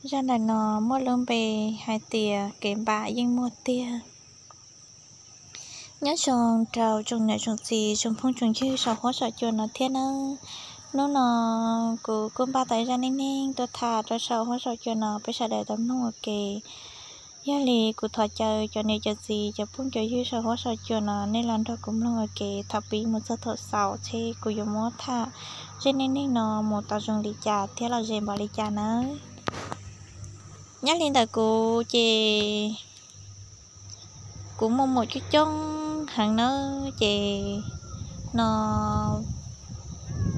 Zaj ntawm no muaj lub npe hais tias kev npam yeej muaj tiag. Nyob zoo rau tsoom niam tsoom txiv tsoom phooj tsoom ywg saum huab saum cua no thiab nawb. Hnub no kuv kuj npaj tau zaj neej neeg tuaj tham rau saum huab saum cua no peb sawv daws tau mloog ua ke. Yog li kuv thov caw cov niam cov txiv cov phooj cov ywg saum huab saum cua no nej los nrog kuv mloog ua ke thaum pib mus txog thaum xaus thiab kuv yuav muab tham zaj neej neeg no mus tau zoo li cas thiab los ze npaum li cas nawb. Nyob li ntawm kuv ces kuv muaj muam coob coob heev nawb ces no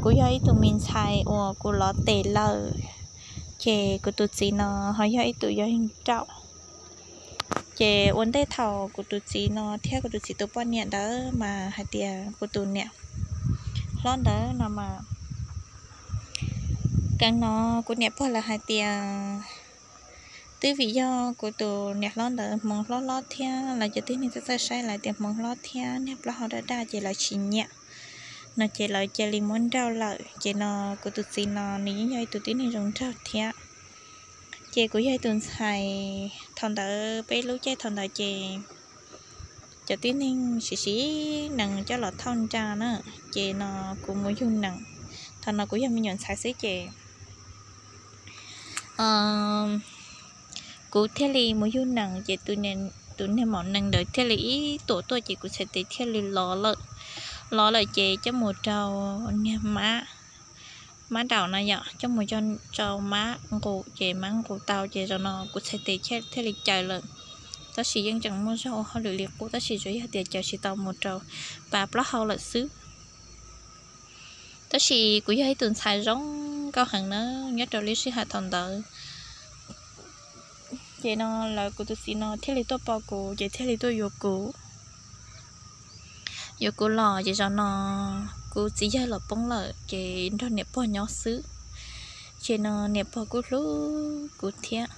kuv yog ib tug me ntxhais uas kuv lov tes lawm, ces kuv tus txiv no ho yog ib tug yau nraum. Ces ua ntej thaum kuv tus txiv no thiab kuv tus txiv tus poj niam ntawd mas hais tias kuv tus niam hlob ntawd no mas, kawg no kuv niam pog lawv hais tias twb vim yog kuv tus niam hlob ntawd hmoov hlob hlob thiab lawv cov tib neeg txawj txawj saib lawv tias hmoov hlob thiab niag plaub hau daj daj ces lawv tsis nyiam no ces lawv cia li muab nrauj lawm. Ces no kuv tus txiv no nws yeej yog ib tug tib neeg zoo nraug thiab. Ces kuv yog ib tus ntxhais, thaum ntawd peb lub caij thaum ntawd ces cov tib neeg siv siv nees coj los thauj nra na, ces no kuv mus yug nees. Thaum no kuv yog me nyuam ntxhais xwb ces kuv thiaj li mus yug nees ces tus niag maum nees ntawd thiaj li ib tuam tuaj ces kuv txhais tes thiaj li lov lawm. Lov lawm ces coj mus rau niag mab, mab daum no yom, coj mus rau mab nqus ces mab nqus tau ces zaum no kuv txhais tes thiaj li caws lawm. Tab sis yeej tseem muaj zog ua hauj lwm li qub tab sis tsuas yog tias caws tsis tau mus rau pas plaub hau lawm xwb. Tab sis kuv yog ib tus ntxhais zoo nkauj heev na nyob rau lub sij hawm thaum ntawd. Ces no lawv kuv tus txiv no thiaj li tuaj pom kuv ces thiaj li tuaj yuav kuv. Yuav kuv los ces zaum no kuv txiv yawg los poob lawm ces nrog niam pog nyob xwb. Ces no niam pog kuj hlub kuv thiab.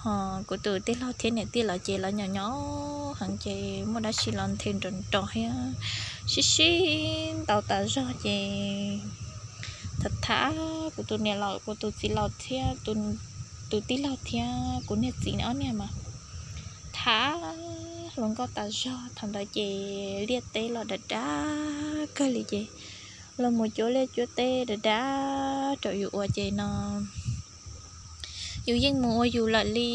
Ho kuv tus tij laug thiab niam tij lawv ces lawv nyob nyob heev ces muaj dab tsi los nthe nrov nrov thiab sib sib ntaus tas zog ces tham tham kuv tus niam laus kuv tus txiv laus thiab tus tij laug thiab kuv niag txiv ob niag mas tham hluas nkauj tas zog. Thaum ntawd ces liaj teb los dav dav kawg li ces los mus cuab liaj cuab teb dav dav rau yus ua ces no yus yeej mus ua yus lawm li.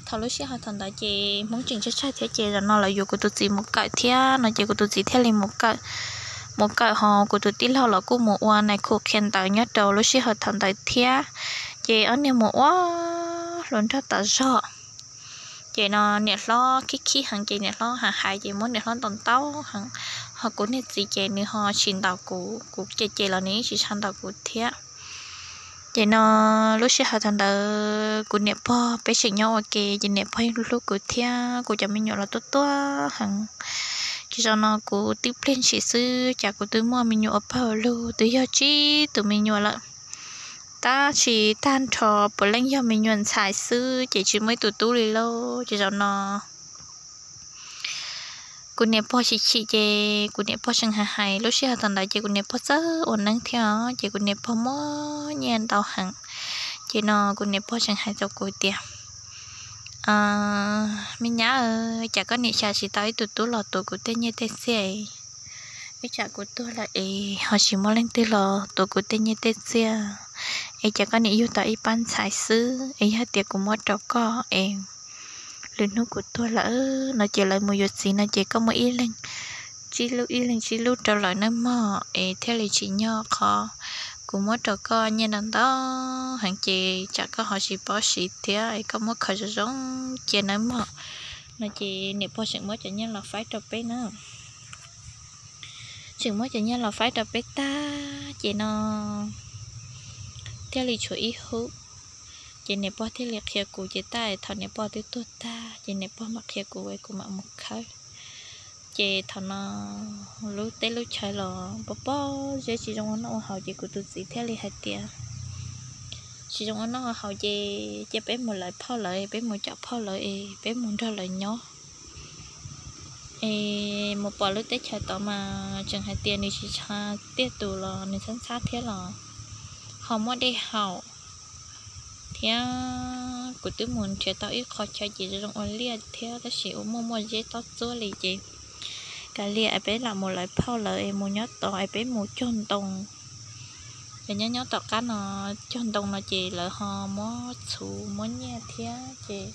Thaum lub sij hawm thaum ntawd ces Hmoob tseem tsawg tsawg thiab ces zaum no lawv yuav kuv tus txiv mus kawm thiab no ces kuv tus txiv thiaj li mus kawm. Mus kawm ho kuv tus tij laug los kuj mus ua nais khu qhia ntawv nyob rau lub sij hawm thaum ntawd thiab. Ces ob niag mus ua hluas nraug tas zog. Ces no niam hlob khib khib heev ces niam hlob hais hais ces muab niam hlob ntaus ntaus heev. Ho kuv niag txiv ces nws ho tsis ntaus kuv, kuv ces ces los nws yeej tsis tshua ntaus kuv thiab. Ces no lub sij hawm thaum ntawd kuv niam pog peb tseem nyob ua ke ces niam pog yeej hlub hlub kuv thiab kuv cov me nyuam los tuaj tuaj heev. Ces zaum no kuv twb pliag ntshis xwb cas kuv twb muaj me nyuam ua pawg ua lug twb yog tsib tus me nyuam lawm. Tab sis tag nrho puav leej yog me nyuam ntxhais xwb ces tsis muaj ib tug tub li lauj. Ces zaum no kuv niam pog chim chim ces kuv niam pog tseem hais hais lub sij hawm thaum ntawd ces kuv niam pog txawj ua neeb thiab os ces kuv niam pog muab nyiaj ntau heev. Ces no kuv niam pog tseem hais rau kuv tias, me nyab, cas koj niam xyaw tsis tau ib tug tub los tuav kuv tej nyiaj tej txiaj, ib tsam kuv tuag lawm es ho tsis muaj leej twg los tuav kuv tej nyiaj tej txiaj, es cas koj niam yug tau ib pab ntxhais xwb es yog tias kuv muab rau koj es lwm hnub kuv tuag lawm no ces lawv mus yuav txiv no ces koj muab ib leeg tsib lub ib leeg tsib lub rau lawv nawb mog es thiaj li tsim nyog qhov kuv muab rau koj nyiaj ntau ntau heev ces tsam koj ho tsis paub siv thiab es koj muab khaws zoo zoo cia nawb mog. No ces niam pog tseem muab cov nyiaj los faib rau peb na. Tseem muab cov nyiaj los faib rau peb tag ces no thiaj li tshuav ib hub. Ces niam pog thiaj li qhia kuv ces tab thaum niam pog twb tuag tag ces niam pog mam qhia kuv es kuv mam mus khawb. Ces thaum no lub teb lub chaw los pob pob zeb tsis zoo ua noj ua haus ces kuv tus txiv thiaj li hais tias tsis zoo ua noj ua haus ces cia peb mus lawv phauj lawv, peb mus caum phauj lawv es peb mus nrog lawv nyob. Es mus pom lub teb chaws tod mas tseem hais tias nws tsis tshua tiaj tus los nws ntxhab ntxhab thiab los ho muaj dej haus thiab Kuv twb mus nrhiav tau ib qho chaw ces zoo ua liaj thiab tab sis ua muaj muaj zeb tob txuab li ces kav liam es peb lam mus lawv phauj lawv es mus nyob tod es peb mus cog ntoo. Ces nyob nyob tom qab no cog ntoo no ces lawv ho muab txhuv muab nyiaj thiab ces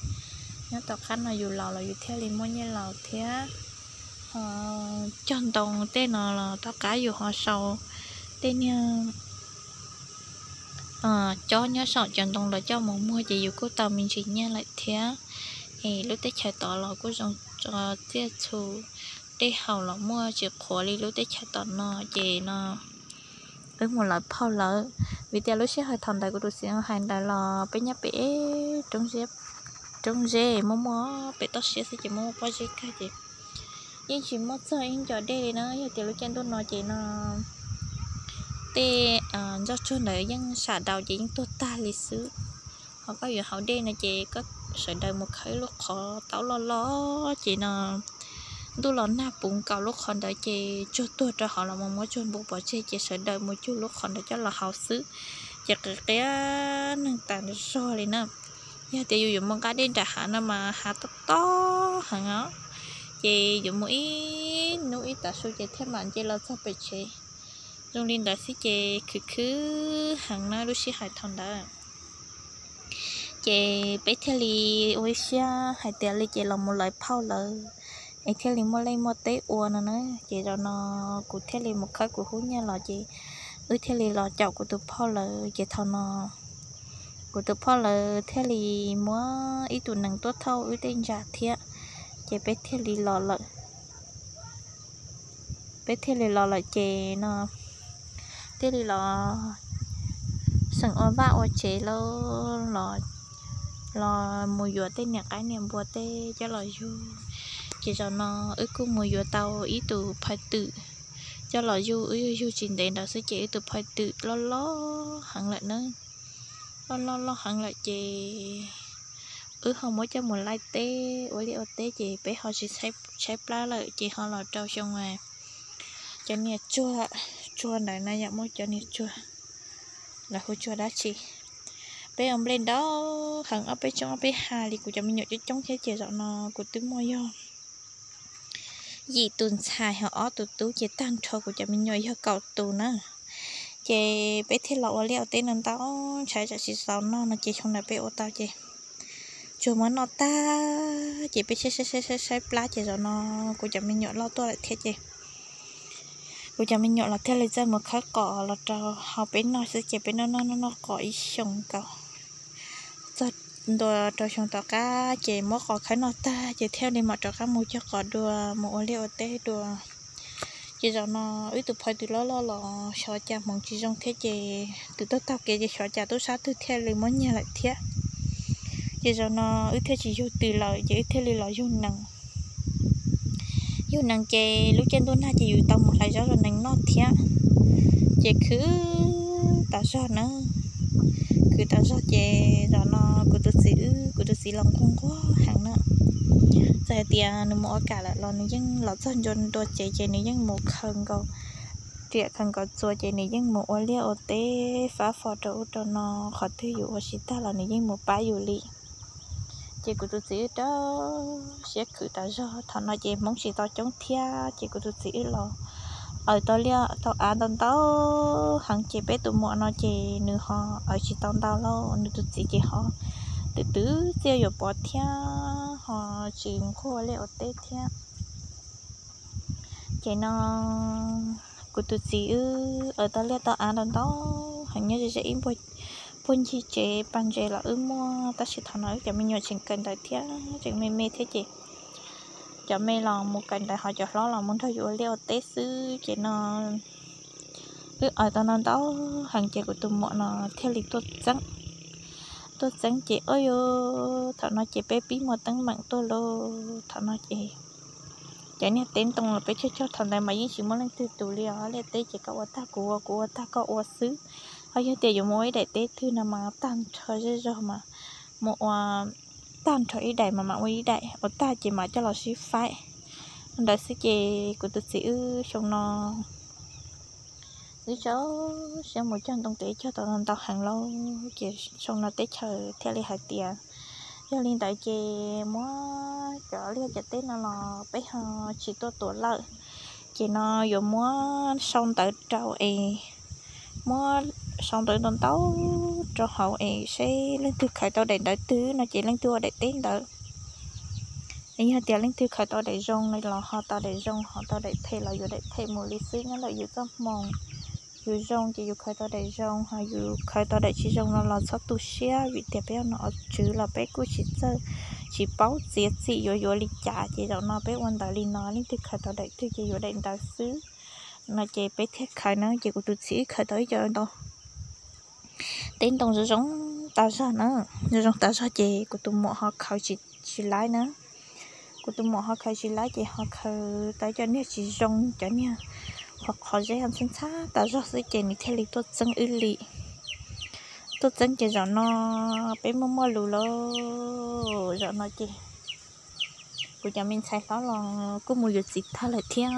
nyob tom qab no yus laus los yus thiaj li muaj nyiaj laus thiab. Ho cog ntoo tej no los tom qab yus ho sau tej niag cob nyob saum cov ntoo los coj mus muag ces yus kuj tau me ntsis nyiaj lawm thiab. Es lub teb chaws tod los kuj zoo tso tsiaj txhu tej haus los muaj tsis qhuav li lub teb chaws tom no ces no wb mus lawv phauj lawv. Vim tias lub sij hawm thaum ntawd kuv tus txiv hais ntawd los peb nyob pem roob zeb muaj muaj pem toj siab xwb ces muaj muaj pob zeb kawg ces yeej tsis muaj txog ib ncov dej li na. Yog tias lub caij ntuj no ces no tej ntsuag ntawd yeej sam daus ces yeej tuag tag li xwb. Ho koj yuav haus dej no ces koj sawv daws mus khawb lub qhov taub loj loj ces no ntuj los nag puv nkaus lub qhov ntawd ces tsuag tuag rau hauv los mus muab tsuag npu pov tseg ces sawv daws mus cug lub qhov ntawd coj los haus xwb. Ces qia qia neeg tas zog li na. Yog tias yus yuav mus nqa dej nram hav no mas hav tob tob heev os, ces yuav mus ib hnub ib tav su ces thiaj mam nce los txog pem tsev. Zoo li ntawd xwb ces khwv khwv heev na lub sij hawm thaum ntawd. Ces peb thiaj li ua ib siab hais tias li ces los mus lawv phauj lawv es thiaj li muaj liaj muaj teb ua no na. Ces zaum no kuv thiaj li mus khawb kuv hub nyiaj los ces wb thiaj li los caum kuv tus phauj lawv ces thaum no kuv tus phauj lawv thiaj li muab ib tug nees tuaj thauj wb tej ntsa thiab. Ces peb thiaj li los lawm. Peb thiaj li los lawm ces no thiaj li los xeem ua vaj ua tsev lauj, los mus yuav tej niam qaib niam npua tej coj los yug. Ces zaum no wb kuj mus yuav tau ib tug phaj twm coj los yug, wb yug yug tsis ntev ntawd xwb ces wb tus phaj twm loj loj heev lawm na. Loj loj loj heev lawm ces wb ho muab coj mus laij teb ua liaj ua teb ces peb ho tsis tshaib plab lawm ces ho los rau xyoo cov niag tsuag, tsuag ntawd na yom, muaj cov niag tsuag, lawv hu tsuag dab tsi. Peb ua nplej ntau heev ob peb tsob ob peb ha li, kuv cov me nyuam coob coob thiab ces zaum no kuv twb muaj yog yim tus ntxhais ho ob tus tub ces tag nrho kuv cov me nyuam yog kaum tus na. Ces peb thiaj los ua liaj ua teb no ntau, ntshai tsam tsis txaus noj no ces xyoo ntawd peb ua tau ces tsuag muab noj tag ces peb saib saib saib plab ces zaum no kuv cov me nyuam loj tuaj lawm thiab ces kuv cov me nyuam los thiaj li txawj mus khawb qos los rau hauv peb noj xwb ces peb noj noj noj noj qos ib xyoo nkaus. Txog ntua rau xyoo tom qab ces muab qos khawb noj tag ces thiaj li mam rov qab mus cog qos dua, mus ua liaj ua teb dua. Ces zaum no wb tus phaj twm loj loj los xyov cas hmoov tsis zoo thiab ces twm tuaj taug kev ces xyov cas tub sab twg thiaj li muab nyiag lawm thiab. Ces zaum no wb thiaj tsis yug twm lawm ces wb thiaj li los yug nees. Yug nees ces lub caij ntuj nag ces yus tau mus hlais zaub rau nees noj thiab. Ces khwv tas zog na, khwv tas zog ces zaum no kuv tus txiv wb, kuv tus txiv los nquag nquag heev na. Txawm hais tias nws mus ua kam lawm los nws yeej los txog ntua tsev ces nws yeej mus khaws nkaus riam khaws nkaus txuas ces nws yeej mus ua liaj ua teb fab fo rau ub rau no, qhov twg yus ua tsis tag los nws yeej mus pab yus li. Ces kuv tus txiv wb rau siab khwv tas zog, thaum no ces Hmoob tsis tau coob thiab ces kuv tus txiv wb los aws tau liaj tau av ntau ntau heev ces peb tus muam no ces nws ho aws tsis tau ntau lauj, nws tus txiv ces ho twb twb txiaj yuav pov thiab ho tsis nquag ua liaj ua teb thiab. Ces no kuv tus txiv wb aws tau liaj tau av ntau ntau heev nyob ze ze ib puag ncig tsev pas ntses los wb muaj, tab sis thaum no wb cov me nyuam tseem kawm ntawv thiab tseem me me thiab ces cov me los mus kawm ntawv ho cov hlob los mus nrog yus ua liaj ua teb xwb ces no wb aws tau ntau ntau heev ces kuv tus muam no thiaj li tuaj txeeb. Tuaj txeeb ces ua yus thaum no ces peb pib muaj teeb meem tuaj lauj. Thaum no ces cov niag teb ntoo los peb cog cog thaum ntawd mas yeej tsis muaj leej twg tus li os, liaj teb ces koj ua tag kuv ua, kuv ua tag koj ua xwb. Ho yog tias yuav mus ua ib daim teb twg no mas tag nrho zej zog mas mus ua tag nrho ib daim mas mam ua ib daim, ua tag ces mam coj los sib faib ntawd xwb. Ces kuv tus txiv wb xyoo no wb rau siab mus cog ntoo kev cog tau ntau heev lauj, ces xyoo no teb chaws thiaj li hais tias Yog li ntawd ces muab cov liaj cov teb no los peb ho tsis tuaj tuav lawm, ces no yuav muab sau ntawv rau es muab sau ntawv ntau ntau rau hauv es seb leej twg khaws tau daim ntawv twg no ces leej twg ua daim teb ntawd. Yog tias leej twg khaws tau daim zoo no los ho tau daim zoo, ho tau daim phem los yuav daim phem mus li xwb. Nyob ntawm yus txoj hmoo, yus zoo ces yus khaws tau daim zoo, ho yus khaws tau daim tsis zoo no los txhob tu siab, vim tias peb yog nom tswv los peb kuj tsis txawj, tsis paub txiav txim yuav yuav li cas. Ces zaum no peb ua ntawv li no, leej twg khaws tau daim twg ces yuav daim ntawd xwb no ces peb thiaj khaws na. Ces kuv tus txiv wb khaws tau ib co ntoo, teb ntoo zoo zoo tas zog na, zoo zoo tas zog ces kuv tus muam ho khaws tsis, tsis laib na. Kuv tus muam ho khaws tsis laib ces ho khaws tau cov niag tsis zoo, cov niag qhov, qhov zeb ntxhab ntxhab tas zog xwb ces nws thiaj li tuaj txeeb wb li. Tuaj txeeb ces zaum no peb muaj muaj lus lawm. Zaum no ces kuv cov me ntxhais hlob los kuj mus yuav txiv tag lawm thiab,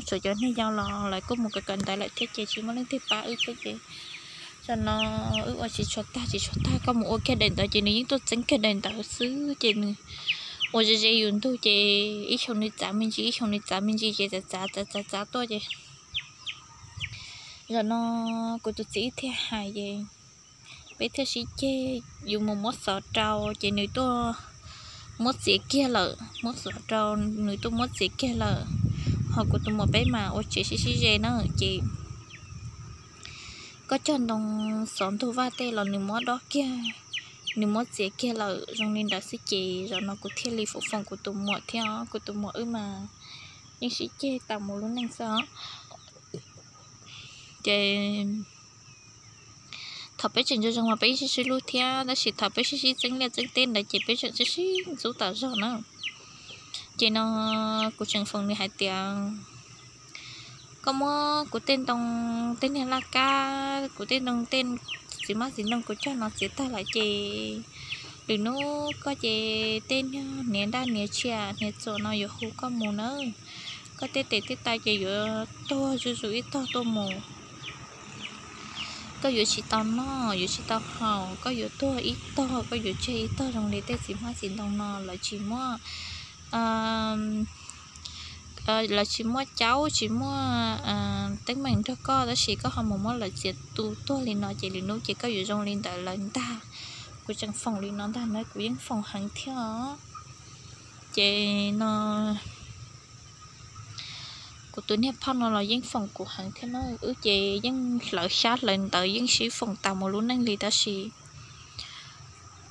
tshuav cov niag yau los lawv kuj mus kawm kawm ntawv lawm thiab ces tsis muaj leej twg pab wb thiab ces zaum no wb ua tsis tshua tag, tsis tshua tag, koj mus ua kiag daim ntawv ces nws yeej tuaj txeeb kiag daim ntawv xwb ces nws ua ze ze yus ntug ces ib xyoos nws txav me ntsis, ib xyoos nws txav me ntsis ces txav txav txav txav txav tuaj ces zaum no kuv tus txiv wb thiaj hais ces peb thiaj sib ceg, yus mus muab xov rau ces nws tuaj muab txiav kiag lawm, muab xov rau nws tuaj muab txiav kiag lawm. Ho kuv tus muam peb mas ua tsev sib sib ze na ces koj cog ntoo xov ntug vaj tej los nws muab dob kiag, nws muab txiav kiag lawm. Zoo li ntawd xwb ces zaum no kuv thiaj li foom foom kuv tus muam thiab, kuv tus muam wb mas yeej sib ceg tas mus lub neej xwb os. Ces thaum peb tseem zoo zoo mas peb sib sib hlub thiab, tab sis thaum peb sib sib txeeb liaj txeeb teb ntawd ces peb tseem sib sib ntxub tas zog na. Ces no kuv tseem foom nws hais tias koj muab kuv tej ntoo, tej niag laj kab, kuv tej ntoo tej txiv hmab txiv ntoo kuv cog no txiav tag lawm ces lwm hnub koj ces tej niag hniav daj hniav tshiab hniav txuas no yuav hu koj mus nawb. Koj tej tes tej taw ces yuav tuag zuj zus ib tog tuaj mus. Koj yuav tsis tau noj, yuav tsis tau haus, koj yuav tuag ib tog, koj yuav tseg ib tog zoo li tej txiv hmab txiv ntoo no. Lawv tsis muaj, lawv tsis muaj caub tsis muaj teeb meem nrog koj, tab sis koj ho mus muab lawv txiav tu tuag li no ces lwm hnub ces koj yuav zoo li ntawd lawm ntag. Kuv tseem foom li no ntag na, kuv yeej foom heev thiab os. Ces no kuv tus niag phauj no los yeej foom kuv heev thiab na, wb ces yeej hlawv xyab hlawv ntawv yeej sib foom tas mus lub neej li tab sis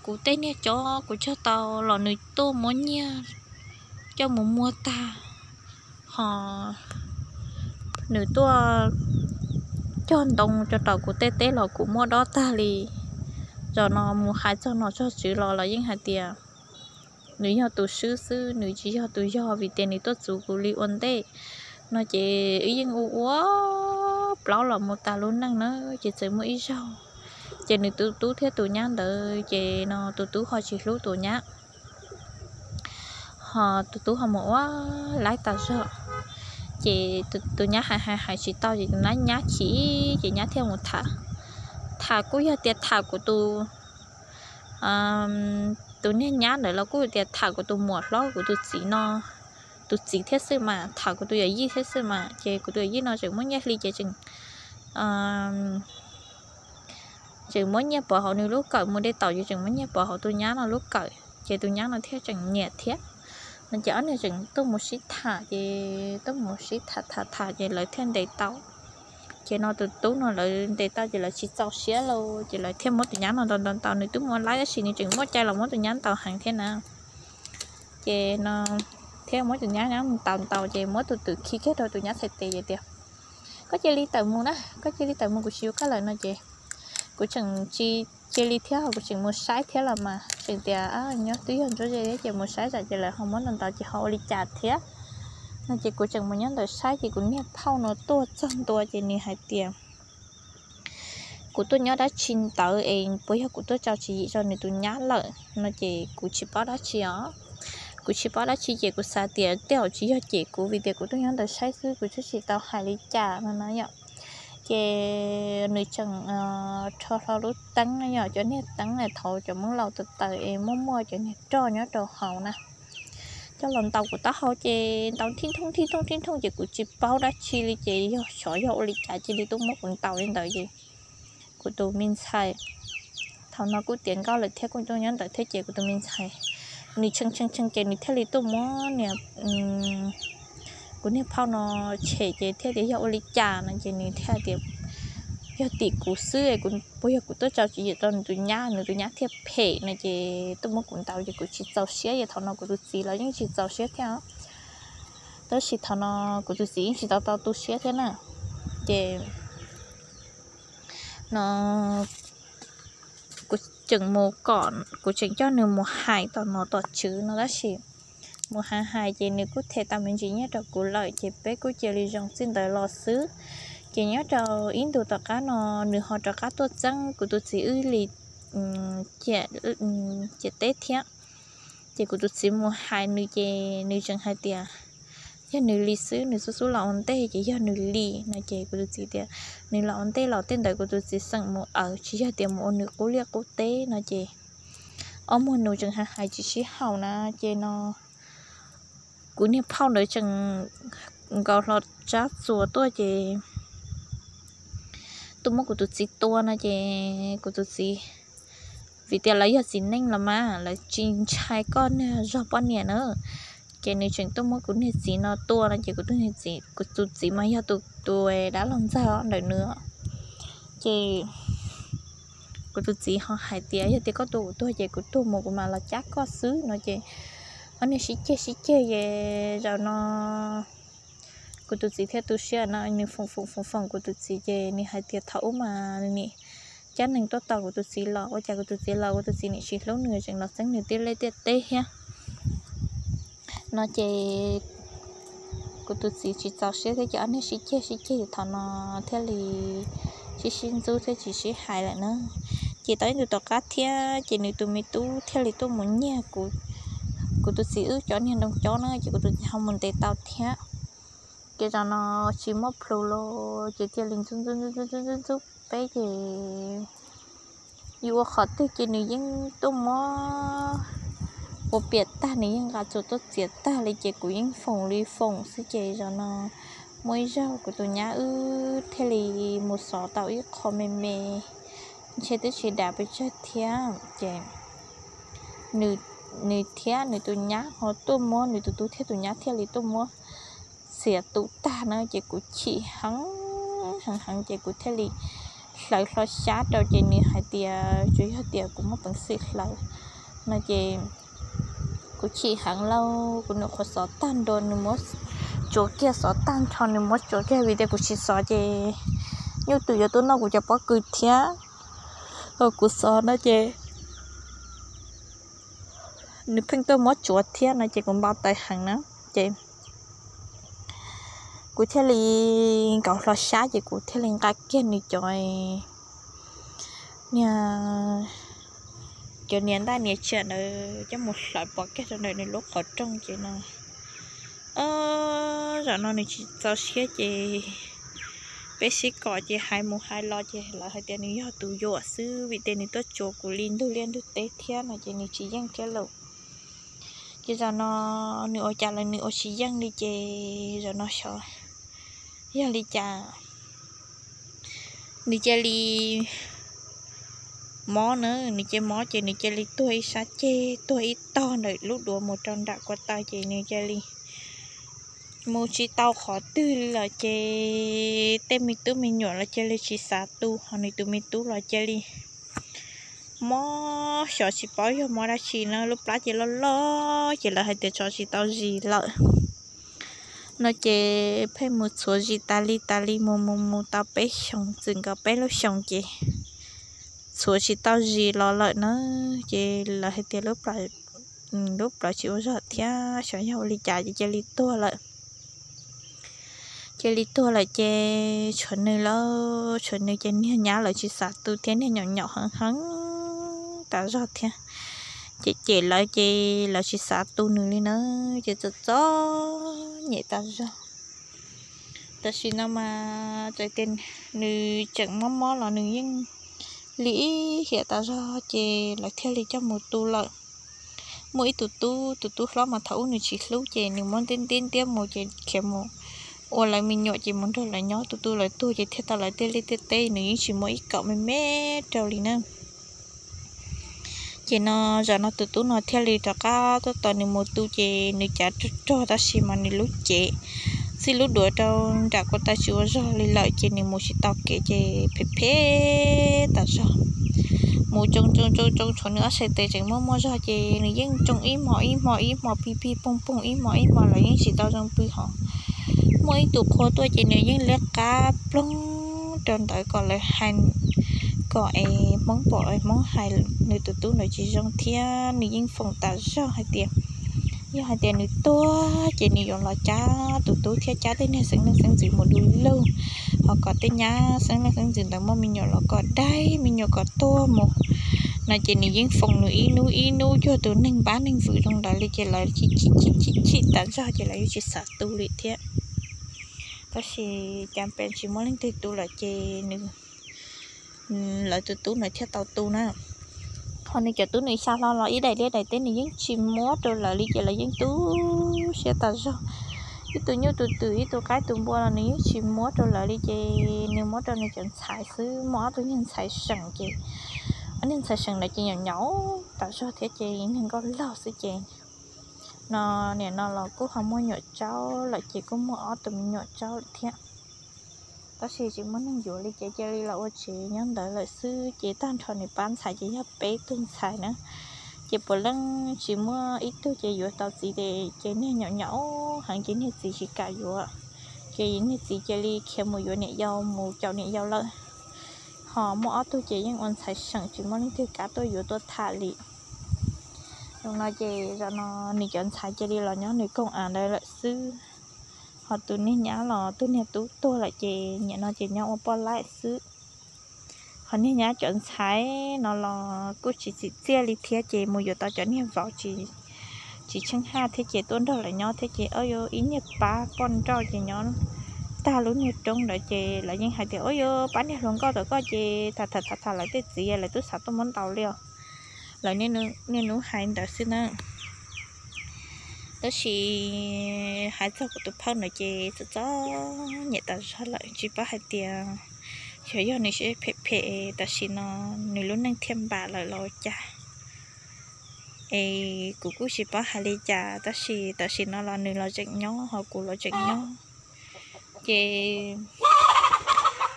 kuv tej niag cov kuv cog tau los nws tuaj muab nyiaj coj mus muag tag, ho nws tuaj cog ntoo rau rau kuv tej teb los kuv muab dob tag li. Zaum no mus hais txog nom txog tswv los los yeej hais tias nws yog tus swb xwb, nws tsis yog tus yog vim tias nws tuaj txuv kuv li ua ntej no ces wb yeej ua ua plaub los mus tas lub neej na. Ces txawm muaj ib zaug ces nws tus tub thiab tus nyab ntawd ces no tus tub ho tsis hlub tus nyab, ho tus tub ho mus ua laib tas zog. Ces tus nyab hais hais hais tsis tau ces tus nyab chim ces nyab thiaj mus tham, tham kuj yog tias tham kuv tus, tus niag nyab ntawd los kuj tias tham kuv tus muam hlob kuv tus txiv no, tus txiv thiab xwb mas, tham kuv tus yawm yij thiab xwb mas. Ces kuv tus yawm yij no tseem muaj nyiaj hli ces tseem tseem muab nyiaj pov hauv nws lub kawm, mus de taum ces tseem muab nyiaj pov hauv tus nyab no lub kawm ces tus nyab no thiaj tseem nyiam thiab. No ces ob niag tseem tuaj mus sib tham ces tuaj mus sib tham tham tham ces lawv thiaj ntes tau. Ces no tus tub no lawv ntes tau ces lawv tsis txaus siab lauj ces lawv thiaj muab tus nyab no ntaus ntaus ntaus, nws twb mus laib tab sis nws tseem muaj cai los muab tus nyab ntaus heev thiab na. Ces no thiaj muab tus nyab ntaus ntaus ces muab tus twm khi kiag rau tus nyab txhais tes tias, koj cia li tawm mus na, koj cia li tawm mus, kuv tsis yuav koj lawm no ces kuv tseem tsis cia li thiab, kuv tseem mus saib thiab los mas tseem tias nyob twb yog ntsuab ze thiab ces mus saib tsam ces lawv ho muab ntaus ntaus ces ho ua li cas thiab no ces kuv tseem mus nyob ntawd saib ces kuv niag phauj no tuaj txog ntua ces nws hais tias kuv tuaj nyob dab tsi ntawd es puas yog kuv tuaj tso tswv yim rau nws tus nyab lawm no ces kuv tsis paub dab tsi os. Kuv tsis paub dab tsi ces kuv xav tias tej zaum tsis yog cem kuv vim tias kuv tuaj nyob ntawd saib xwb, kuv twb tsis tau hais li cas no na yom. Ces nws tseem rho hlo lub teeb no, yog cov niag teeb thaum cov Hmoob laus tawm tawm es muaj muaj cov niag roj nyob rau hauv na, coj los ntaus kuv taub hau ces ntaus thib thooj thib thooj thib thooj ces kuv tsis paub dab tsi li ces yog xyov yog ua li cas cia li tuaj muab kuv ntaus li ntawd ces kuv tus me ntxhais, thaum no kuj tiav nkauj lawm thiab kuj tuaj nyob ntawd thiab ces kuv tus me ntxhais nws tshee tshee tshee ces nws thiaj li tuaj muab niag kuv niag phauj no tshem ces thiaj tias yog ua li cas no ces nws thiaj tias yog tim kuv xwb, puas yog kuv tuaj tso tswv yim rau nws tus nyab, nws tus nyab thiaj phem no ces tuaj muab kuv ntaus ces kuv tsis txaus siab, yog thaum no kuv tus txiv los yeej tsis txaus siab thiab. Tab sis thaum no kuv tus txiv yeej tsis tau tau tu siab thiab na. Ces no kuv tseem mus kom, kuv tseem coj nws mus hais tom nom tom tswv no tab sis mus hais hais ces nws kuj them tau me ntsis nyiaj rau kuv lawm ces peb kuj cia li zoo txij ntawd los xwb. Ces nyob rau ib ntus tom qab no nws ho rov qab tuaj txeeb kuv tus txiv wb li ciam teb thiab. Ces kuv tus txiv mus hais nws ces nws tseem hais tias yog nws li xwb, nws xub xub los ua ntej ces yog nws li no ces kuv tus txiv tias nws los ua ntej los tej ntawd kuv tus txiv xeem mus awv tsis yog tias mus ua nws qub liaj qub teb no ces ob muag nus tseem hais hais tsis sib haum na ces no kuv niag phauj ntawd tseem nkaus hlo tsab txuas tuaj ces tuaj muab kuv tus txiv tua no ces kuv tus txiv, vim tias lawv yog txiv neej los mas lawv tsis ntshai koj niag zog poj niam na. Ces nws tseem tuaj muab kuv niag txiv no tua no ces kuv tus txiv, kuv tus txiv mas yog tus tus dab laug ntxawg ntawm nws. Ces kuv tus txiv ho hais tias yog tias koj tua kuv tuag ces kuv tuag mus kuv mam los cab koj xwb no ces ob niag sib ceg sib ceg ces zaum no kuv tus txiv thiaj tu siab no nws foom foom foom foom kuv tus txiv ces nws hais tias thaum ub mas nim cab neeg tuaj tos kuv tus txiv los ua cas kuv tus txiv los kuv tus txiv nim tsis hlub nws tseem los txeeb nws tiaj liaj tiaj teb thiab no ces kuv tus txiv tsis txaus siab thiab ces ob niag sib ceg sib ceg thaum no thiaj li sib sib ntxub thiab tsis sib hais lawm na. Ces tau ib ntus tom qab thiab ces nws tus me tub thiaj li tuaj mus nyiag kuv, kuv tus txiv wb cov niag ntoo cob na ces kuv tus txiv ho mus ntes tau thiab. Ces zaum no tsis muaj plhus los ces thiaj li ntxub ntxub ntxub ntxub ntxub ntxub peb ces yus ua qhov twg ces nws yeej tuaj muab ua piam tag, nws yeej nqa txuas tuaj txiav tag li ces kuv yeej foom li foom xwb ces zaum no muaj ib zaug kuv tus nyab wb thiaj li mus xov tau ib qho me me, ntshe twb tsis dav pes tsawg thiab ces nws thiab nws tus nyab ho tuaj muab, nws tus tub thiab tus nyab thiaj li tuaj muab txiav tu tag na ces kuv chim heev heev heev ces kuv thiaj li hlawv hlo xyab rau ces nws hais tias tsuas yog tias kuv muaj peev xwm hlawv no ces kuv chim heev lauj, kuv nyuam qhuav xov tag nrho nws muab tsuav kiag, xov tag nrho nws muab tsuav kiag vim tias kuv tsis xov ces nyuj twm yuav tuaj noj kuv cov pob kws thiab. Kuv xov no ces nws pheej tuaj muab tsuav thiab no ces kuv npau taws heev na ces kuv thiaj li nkaus hlo xyab ces kuv thiaj li nqa kiag nws cov niag, cov niag ntaj niag tsiaj ntawd coj mus hlawv pov kiag rau ntawm nws lub qhov rooj ces no zaum no nws tsis txaus siab ces peb sib kom ces hais mus hais los ces lawv hais tias nws yog tus yuam xwb vim tias nws tuaj tsuav kuv li ntug liaj ntug teb thiab no ces nws tsis yeej thiab lauj. Ces zaum no nws ua cas los nws ua tsis yeej li ces zaum no xyov yog li cas nws cia li mob na, nws cia mob ces nws cia li tuag ib sab ceg, tuag ib tog ntawm lub duav mus rau nram kua taw ces nws cia li mus tsis tau qhov twg li lawm ces tej me tub me nyuam los cia li tsis xav tu, ho nws tus me tub los cia li mob xyov tsis paub yog mob dab tsi na, lub plab ces loj loj ces lawv hais tias tso tsis tau zis lawm no ces pheej mus txhuav zis tas li tas li mus mus mus tau peb xyoos, txwm nkaus peb lub xyoos ces txhuav tsis tau zis los lawm na, ces lawv hais tias lub plawv tsis ua zog thiab xyov yog ua li cas ces cia li tuag lawm. Cia li tuag lawm ces tshuav nws lauj, tshuav nws ces niag nyab lawv tsis xav tu thiab, niag nyom nyom heev heev tas zog thiab. Ces cem lawv ces lawv tsis xav tu nws li na, ces txom txom nyem tas zog. Tam sim no mas txawm tias nws tseem mob mob los nws yeej li ib hiam tas zog ces lawv thiaj li coj mus tu lawm. Muaj ib tug tub, tus tub hlob mas thaum ub nws tsis hlub ces nws muab ntiab ntiab ntiab mus ces khiav mus ua lawv me nyuam ces mus nrog lawv nyob, tus tub lawv tuag ces thiaj tau lawv tiaj liaj tiaj teb, nws yeej tsis muaj ib kaum me me rau li na. Ces no zaum no tus tub no thiaj li rov qab tuaj tos nws mus tu ces nws cav rog rog tab sis mas nws lub cev txij lub duav rau nram kuv taw tsis ua zog li lawm ces nws mus tsis tau kev ces phem phem tas zog. Mus tsoo tsoo tsoo tsoo tshuav nws ob sab tes tseem muaj muaj zog ces nws yeej tsoo ib hmo ib hmo ib hmo pig pig poog poog ib hmo ib hmo lawv yeej tsis tau zoo pw hos. Muaj ib tug qhua tuaj ces nws yeej liab qab ploog rau ntawd kom lawv hais kom es Hmoob pom es Hmoob hais nws tus tub ntawd tsis zoo thiab nws yeej foom tas zog hais tias yog hais tias nws tuag ces nws yuav los cab tus tub thiab cab tej niag xeeb leej xeeb ntxwv mus du lug, ho kom tej nyab xeeb leej xeeb ntxwv ntawd muaj me nyuam los kom daig me nyuam kom tuag mus no ces nws yeej foom nws ib hnub ib hnub cuag tus neeg npab neeg vwm zoo ntawd li ces lawv chim chim chim chim tas zog ces lawv yeej tsis xav tu li thiab. Tab sis cas pes tsis muaj leej twg tu lawm ces nws lawv tus tub ntawd thiaj tau tu na. Ho nws cov tub nws xya hlo los ib daim liaj daim teb nws yeej tsis muab rau lawv li ces lawv yeej tu siab tas zog. Ib tug nyuj tus twm ib tug qaib tus npua los nws yeej tsis muab rau lawv li ces nws muab rau nws cov ntxhais xwb, muaj ob tug niag ntxhais seem ces ob niag ntxhais seem ntawd ces nyaum nyaum tas zog thiab ces niag nkauj laug xwb ces no nim no los kuj ho muaj nyuam tsaub lawm ces kuj muaj ob tug me nyuam tsaub lawm thiab. Tab sis tsis muaj neeg yuav li ces cia li los ua tsev nyob ntawd lawm xwb ces tag nrho nws pab ntxhais ces yog peb tug ntxhais na. Ces puav leej tsis muaj ib tug ces yuav tau txiv ces niag nyaum nyaum heev ces niag txiv tsis kam yuav. Ces niag txiv cia li khiav mus yuav niam yau mus caum niam yau lawm. Ho muaj ob tug ces yeej ua ntxhais seem tsis muaj leej twg kam tuaj yuav tuaj tham li. Zoo no ces zaum no nws cov ntxhais cia li los nyob nws koog av ntawd lawm xwb. Ho tus niag nyab los tus niag tub tuag lawm ces nim no ces nyob ua poj laib xwb. Ho niag nyab cov ntxhais no los kuj tsis txim txiaj li thiab ces mus yuav tau cov niag vauv tsis tsheej haj thiab ces tuaj nrog lawv nyob thiab ces ob yuav ib niag pab poj nrauj ces nyob tag lub niag roob ntawd ces lawv yeej hais tias ua yuav pab niag hluas nkauj tom koj ces tham tham tham tham lawv tej txiv lawv twb xav tuaj muab ntaus li os. Lawv niaj hnub hais ntawd xwb na. Tab sis hais txog kuv tus phauj ntawd ces txom txom nyem tas zog lawm tsis paub hais tias xyov yog nws siab phem phem tam sim no nws lub neej thiaj npam lawm los cas. Es kuv kuj tsis paub hais li cas tab sis tam sim no los nws los tseem nyob ho kuv los tseem nyob. Ces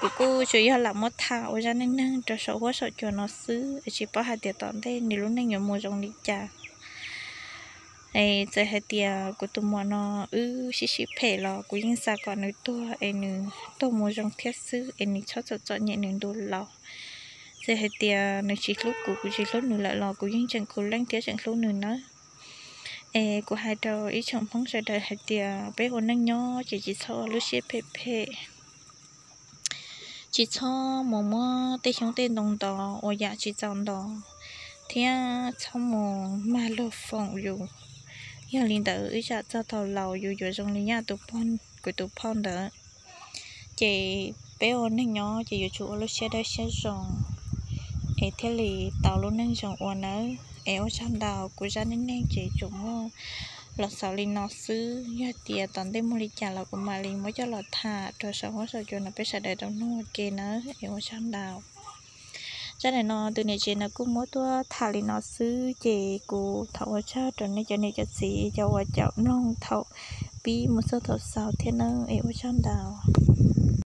kuv kuj tsuas yog lam muab tham ua zaj neej neeg rau saum huab saum cua no xwb es tsis paub hais tias tom ntej nws lub neej yuav mus zoo li cas. Es txawm hais tias kuv tus muam no wb sib sib phem los kuv yeej xav kom nws tuag es nws tuag mus zoo thiab xwb es nws txhob txom txom nyem nws ntu laus. Txawm hais tias nws tsis hlub kuv, kuv tsis hlub nws lawm los kuv yeej tseem kuv leej thiab tseem hlub nws nawb. Es kuv hais rau ib tsoom Hmoob sawv daws hais tias peb ua neej nyob ces tsis txhob ua lub siab phem phem, tsis txhob mus muab tej xyoob tej ntoo ntov ua yam tsis txaus ntov, thiab txhob mus mag luag foom yus. Yog li ntawd ib tsam txog thaum laus yus yuav zoo li nyaj tus, kuv tus phauj ntawd. Ces peb ua neej nyob ces yuav tsum ua lub siab dawb siab zoo es thiaj li tau lub neej zoo ua nawb. Es ua tsaug ntau, kuv zaj neej neeg ces tsuas muaj los xaus li no xwb, yog tias tom ntej muaj li cas los kuv mam li muab coj los tham rau saum huab saum cua no peb sawv daws tau mloog ua ke nawb. Es ua tsaug ntau. Zaj daim no tus niam tsev no kuj muab tuaj tham li no xwb ces kuv thov ua tsaug rau nej cov niam cov txiv cov uas caum mloog thaum pib mus txog thaum xaus thiab nawb. Es ua tsaug ntau.